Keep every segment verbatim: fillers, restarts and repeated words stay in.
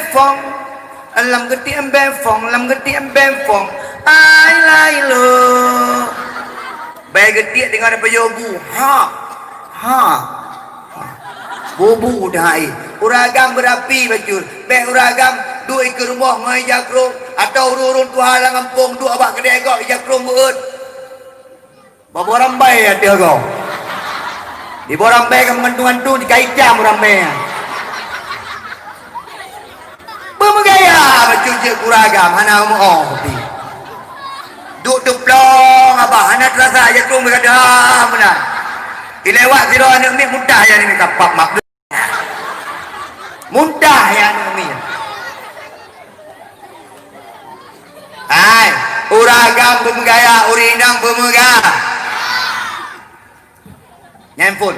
Fong, lam geutiek embeng fong, lam geutiek embeng fong. Ai lai lo. Bèe geutiek deungon apa yobu. Ha. Ha. Bubu dah ai. Ureueng agam beurapi bacut. Bèk ureueng agam duek ikeue rumoh ngon ija krueng, atawa ureueng-ureueng tuha lam gampông duek bak keudè gob ija krueng beuet. Boh-boh rambai ateueh gob. Di boh rambai ka meugantung-gantung, di kai cam rambai. Beumeugaya bacut jeuet keu ureueng agam, hana meu-oh pi. Duek teuplong abah, hana teurasa ija krueng meugadang meunan. Ilewat sidroe aneuk miet muntah, ya ni kapap mak. Muntah ya aneuk miet. Hai, ureueng agam beumeugaya, ureueng inong beumeugaya. Nyan phon.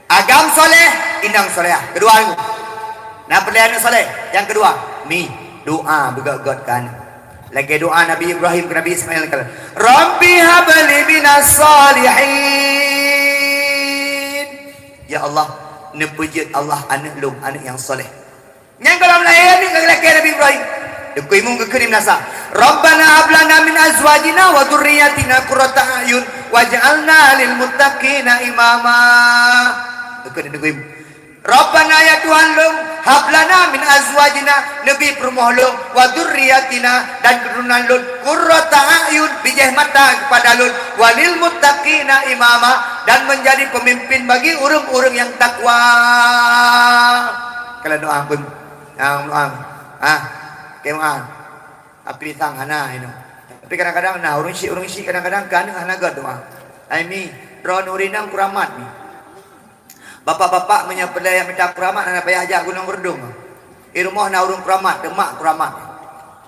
Agam soleh, inong solehah. Keudua nyoe. Na peureulèe aneuk soleh. Nyang keudua, mi, doa beugöt-göt keu aneuk. Lagèe doa Nabi Ibrahim keu Nabi Ismail kala, "Rabbi habli minas solihin." Ya Allah, neupeujeuet Allah aneuk lôn, aneuk nyang soleh. Nyang gohlom lahé aneuk ka geulakèe Nabi Ibrahim. Teungku Imum geukheun di meunasah, "Rabbana hab lana min azwajina wa dzurriyyatina qurrata a'yun waj'alna lil muttaqina imama." Geukheun di Teungku Imum. "Rabbana, ya Tuhan lôn, hab lana min azwajina, neubi peurumoh lôn, wa dzurriyyatina, dan keuturonan lôn, qurrata a'yun, bijèh mata keupada lôn, wa lil muttaqina imama, dan menjadi pemimpin bagi ureueng-ureueng nyang takwa." Kalau doa pun. Nyang doa. Ah, keumahan. Api sang hana inoe. Tapi kadang-kadang na ureueng syik, ureueng syik kadang-kadang keu aneuk hana göt doa. Ai mi, droeneuh ureueng inong kuramat mi. Bapak-bapak meunyoe peureulèe mita kuramat hana payah jak Gunong Geurdong. Di rumoh na ureueng kuramat, teuh mak kuramat.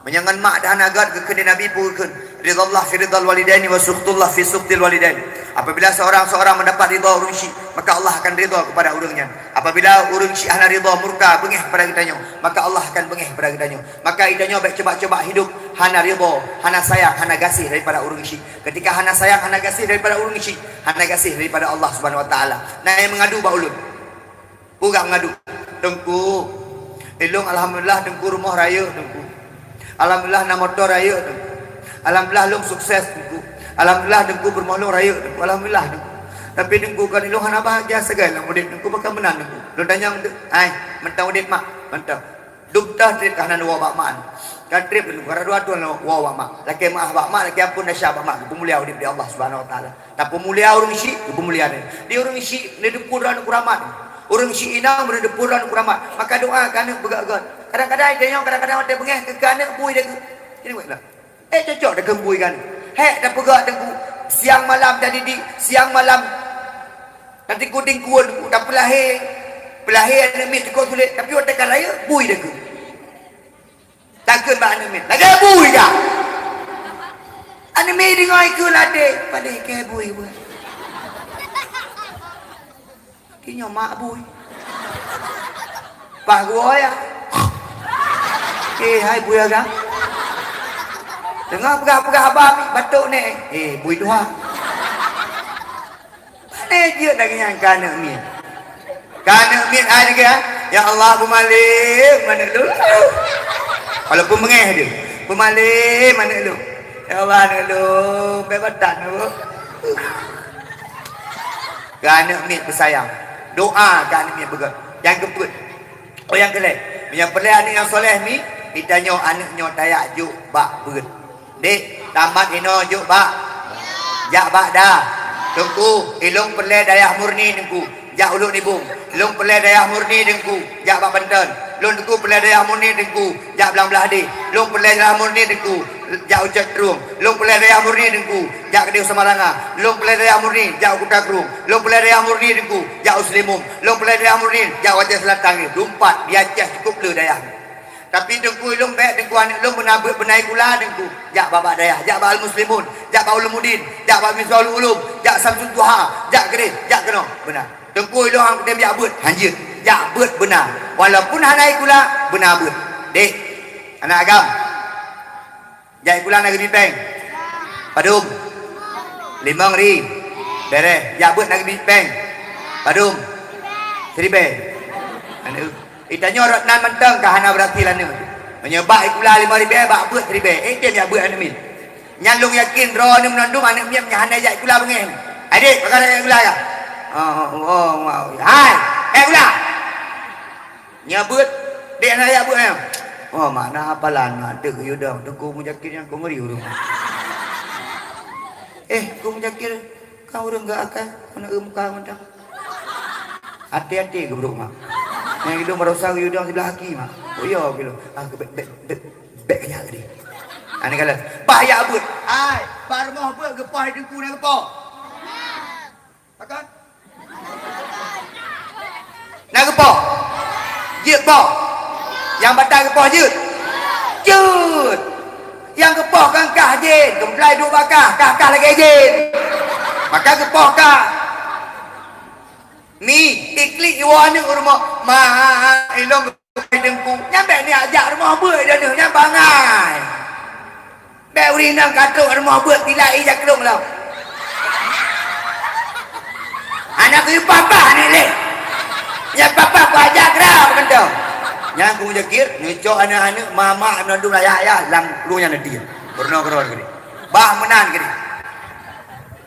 Meunyoe ngon mak dah hana göt, geukheun di Nabi peue geukheun, "Ridallah fi ridal walidaini wa sukhtullah fi sukhtil walidain." Apabila seorang-seorang mendapat ridha ureueng syik, maka Allah akan ridha kepada ureueng nyan. Apabila ureueng syik hana ridha, murka, beungèh kepada geutanyoe, maka Allah akan beungèh kepada geutanyoe. Maka geutanyoe bèk cuba-cuba hidup hana ridha, hana sayang, hana gaséh daripada ureueng syik. Ketika hana sayang, hana gaséh daripada ureueng syik, hana gaséh daripada Allah Subhanahu Wa Taala. Na nyang meungadu bak ulôn. Peugah meungadu, "Teungku, ilôn alhamdulillah Teungku rumoh rayeuk Teungku. Alhamdulillah na moto rayeuk Teungku. Alhamdulillah lôn sukses Teungku. Alhamdulillah Teungku peurumoh lôn rayeuk Teungku. Alhamdulillah Teungku. Tapi Teungku kon ilôn hana bahagia sagai lam udép Teungku, pakon meunan Teungku?" Lôn tanyong, "Ai, mantong udép mak, mantong." Dum teuh trép ka hana neuwoe bak mak. Ka trép lôn, ka dua thôn lôn woe bak mak. Lakèe meu'ah bak mak, lakèe ampôn desya bak mak. Geupeumulia udép di Allah Subhanahu Wa Taala. Tapeumulia ureueng syik, geupeumulia nyan. Di ureueng syik, neuteupeu droeneuh kuramat. Ureueng syik inong, neuteupeu droeneuh kuramat. Maka doa keu aneuk beugöt-göt. Kadang-kadang, tanyoe kadang-kadang watèe beungèh keu aneuk bui dageu. Jadi, buatlah. Eh, cocok dageu bui keu aneuk. Hèk tapeugah Teungku, siang malam tadidik, siang malam tatikuk tingkue, tapeulahé, peulahé aneuk miet teuka sulet, tapi watèe ka rayeuk, bui dageu. Takheun bak aneuk miet, "Lagèe bui dah." Aneuk miet deungö ikheun ladé, padahai kèe bui buet. Tanyoe mak bui. Paih geuwoe ya. Eh, hai bui agam. Teungoh peugah-peugah haba mi batok nèk. Eh, bui tuha. Pane jeuet lagèe nyan keu aneuk miet. Keu aneuk miet ai lagèe, "Ya Allah, peumalém aneuk lôn." Walaupun beungèh deuh, "Peumalém aneuk lôn. Ya Allah, aneuk lôn, bèk batat na, Bu." Keu aneuk miet peusayang. Doa keu aneuk miet beugöt. Nyang keupeuet. Oh, nyang keulhèe. Meunyoe peureulèe aneuk nyang soleh mi, geutanyoe aneuk nyoe tajak jok bak beuet. Dek, tamat inoe jok bak. Jak bak da. Teungku, ilôn peureulèe dayah murni Teungku. Jak Uluk Nibong. Ilôn peureulèe dayah murni Teungku. Jak bak Banten. Lôn Teungku peureulèe dayah murni Teungku. Jak Blang Blahdeh. Lôn peureulèe dayah murni Teungku. Jak Ucok Trueng. Lôn peureulèe dayah murni Teungku. Jak Keudeh Samaranga. Lôn peureulèe dayah murni. Jak Kuta Krueng. Lôn peureulèe dayah murni Teungku. Jak Uslimum. Lôn peureulèe dayah murni. Jak Watèe Seulatan. Dumpat di Aceh cukup le dayah. Tapi Teungku ilôn bèk Teungku aneuk lôn beuna beuet beuna ikula Teungku. Jak bak-bak dayah, jak bak Al-Muslimun, jak bak Ulumuddin, jak bak Misbahul Ulum, jak Samsudduha, jak keudeh, jak keunoe. Beuna. Teungku ilôn han kutem jak beuet, hanjeuet. Jak beuet beuna. Walaupun hana ikula, beuna beuet. Dek, aneuk agam. Jak ikula na geubi pèng. Padum? Limong ri. Bèrèh. Jak beuet na geubi pèng. Padum? Siribèe. Aneuk. Itanyoe rot nan mantong ka hana beurati laneuk. Meunyoe bak ikula limong ribèe, bak beuet siribèe. Eh, tem jak beuet aneuk miet. Nyan lôn yakin droeneuh meunandum aneuk miet nyang hana jak ikula beungéh. Adik, pakon jak ikula ka? Oh, oh, oh, oh. Hai, jak ikula. Nyan beuet, dek hana jak beuet nyan. Oh, mana hafalan mak, dek geuyue dong. Teungku Muzakir nyang keu ngeri ureueng. Eh, Teungku Muzakir, kan ureueng gak akai, hana eu muka mantong. Até-até geubrok mak. Nyang idong barosa geuyue dong siblah aki mak. Oh iya, kilo. Ah, bèk, bèk, bèk, bèk keu nyak tadi. Ah, ni kala. Bah jak beuet. Ai, bak rumoh beuet geupoh di teungku na geupoh. Pakon? Na geupoh. Jeuet poh. Nyang batai geupoh jeuet. Jeuet. Nyang geupoh kan kah jén, geumeulai duek bak kah, kah-kah lagèe jén. Maka geupoh kah. Mi, iklik iwoe aneuk u rumoh. Ma, ilong geupeugah teungku. Nyan bèk neujak rumoh beuet di aneuk nyan bangai. Bèk ureueng inong ka trok rumoh beuet, tilai i jak keunoe lom. Aneuk keu papa ni lé. Nyan papa ku ajak keu mantong. Nyan ku Muzakir, neucok aneuk-aneuk, mamak, meunandum, ayah-ayah lam rumoh nyan nanti. Peurunoe keudroe keudéh. Bah meunan keudéh.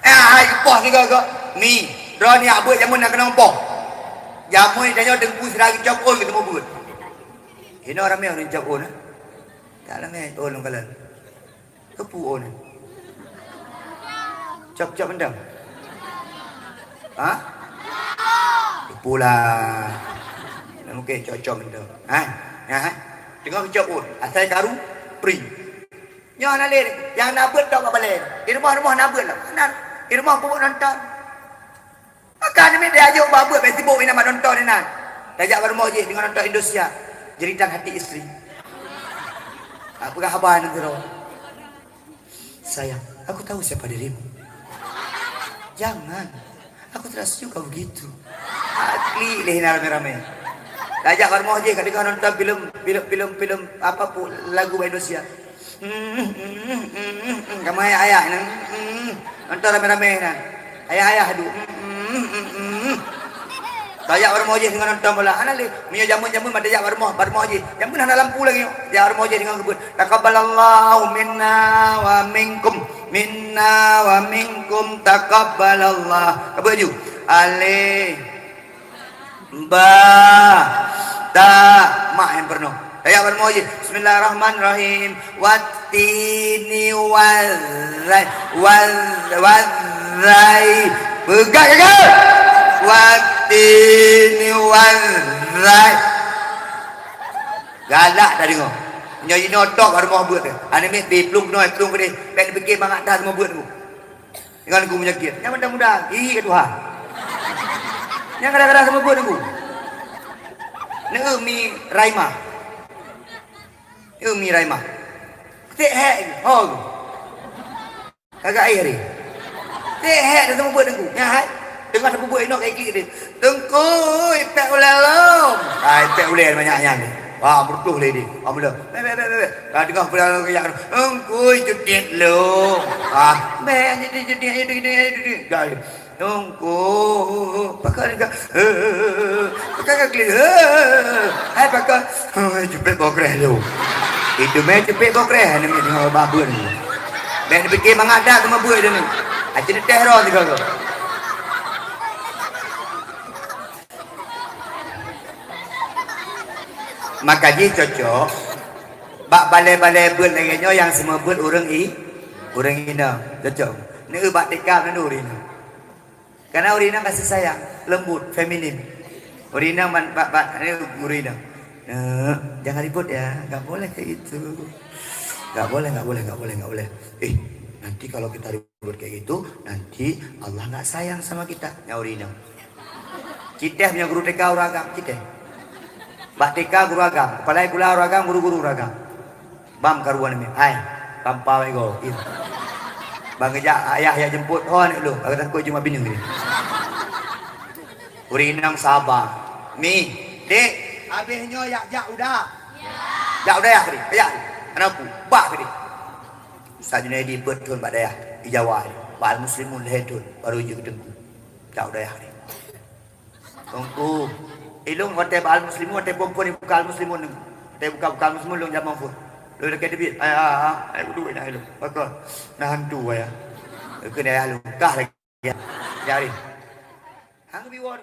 Ah, hai poh sigoe-goe. Mi, droeneuh jak beuet jameun na keunong poh. Jameun tanyoe teungku sira geucok ôn geuteumeung beuet. Hinoe ramé ureueng cok ôn, eh. Tak ramé ôn lôn kalon. Keupeue ôn, eh. Cop-cop mantong. Ha? Keupeue lah. Nah, mungken cop-cop mantong. Ha? Ha? Teungoh geucop ôn. Asai karu, pri. Nyoe hana lé, nyang na beuet tok bak balèe. Di rumoh-rumoh na beuet lom. Hana, di rumoh peubuet nonton. Maka aneuk miet tajak bak beuet, bèk sibok inan bak nonton inan. Tajak bak rumoh jih deungon nonton Indosiar. Jeritan Hati Istri. Ah, peugah haba nanggroe. "Sayang, aku tahu siapa dirimu. Jangan. Aku tidak setuju kau begitu." Ah, klik lé inan ramé-ramé. Tajak bak rumoh jih, ka deungoe nonton filem, filem, filem, filem apa pu-, lagu bak Indosiar. Kamoe ayah-ayah nyan. Nonton ramé-ramé nyan. Ayah-ayah duek. Tajak bak rumoh jih deungon nonton bola. Hana lé. Meunyoe jameun-jameun mah tajak bak rumoh, bak rumoh jih. Jameun hana lampu lagi. Tajak bak rumoh jih deungon geubeut. Taqabbalallahu minna wa minkum. Minna wa minkum taqabbalallah. Ka beuet ju. Alif. Ba, ta, mak nyang peurunoe. Tajak bak rumoh jih. Bismillahirrahmanirrahim. Wattini wazzai-, waz-, wazzai-, peugah gaga. Wattini wazzai-, galak tadeungoe. Nyoe jinoe tok bak rumoh beuet. Aneuk miet beuet plueng keunoe, plueng keudéh. Bèk neupike mangat that rumoh beuet tu. Deungon Teungku Muzakir. Nyang muda-muda, hihi ka tuha. Nyang kadang-kadang sama buet Teungku. Neu mi Raimah. Neu mi Raimah. Tek hek, ho. Kagak air ni. Tek hek dah sama buet Teungku. Nyang hai. Tengah sama buet inok kaki dia. Teungku, ipek ulèe lom. Ah, ipek ulèe banyak nyan. Wah, meurutoh lé di. Ah, mula. Bèk, bèk, bèk, bèk, bèk. Ka teungoh peudong keu yak. Teungku, jeuet lom. Ah, bèk, jeuet, jeuet, jeuet, jeuet, jeuet. Dah. Teungku, pakon ka. Pakon ka klik. Hai pakon. Hai, ceupet bokreh lom. Itu meh ceupet bokreh, aneuk miet teungoh babeuet. Bèk neupike mangat that sama buet dia ni. Aci neuteh roh sigoe-goe. Maka jih cocok bak balèe-balèe beuet lagèe nyoe nyang seumeubeuet ureueng i-, ureueng inong. Cocok. Neu bak T K neu ureueng inong. Karena ureueng inong kasih sayang, lembut, feminin. Ureueng inong ban-, bak, bak, neu ureueng inong. "Nak, jangan ribut ya, nggak boleh kayak gitu. Nggak boleh, nggak boleh, nggak boleh, nggak boleh." Eh, nanti kalau kita ribut kayak gitu, nanti Allah nggak sayang sama kita. Nyan ureueng inong. Citeh meunyoe guru T K ureueng agam, citeh. Bak T K guru agam, kepala sikula ureueng agam, guru-guru ureueng agam. Bam karuan mi, hai, tampa wai go, im. Bang geujak ayah ya jemput, ho aneuk lôn, agak takut cuma bini ni. Ureueng inong saba. Mi, dek, habéh nyoe jak, jak uda. Jak uda ya, dek, jak. Aneuk ku, bah, dek. Ustaz Junaidi peuet thon bak dayah di Jawa, bak Al-Muslimun lhèe thon, baru jeuet keu Teungku. Jak u dayah nyan. Teungku, Ilôn watèe bak Al-Muslimun, watèe phôn-phôn ibuka Al-Muslimun nyoe. Watèe buka-buka Al-Muslimun, lôn jak phôn. Lôn lakèe teubiet, "Ayah, ah, ah, ayah uduk, nah, ilôn." Pakon? Nah, hantu, ayah. Keuneuk ayah lôn kah lagèe. Jari. Hang bi won.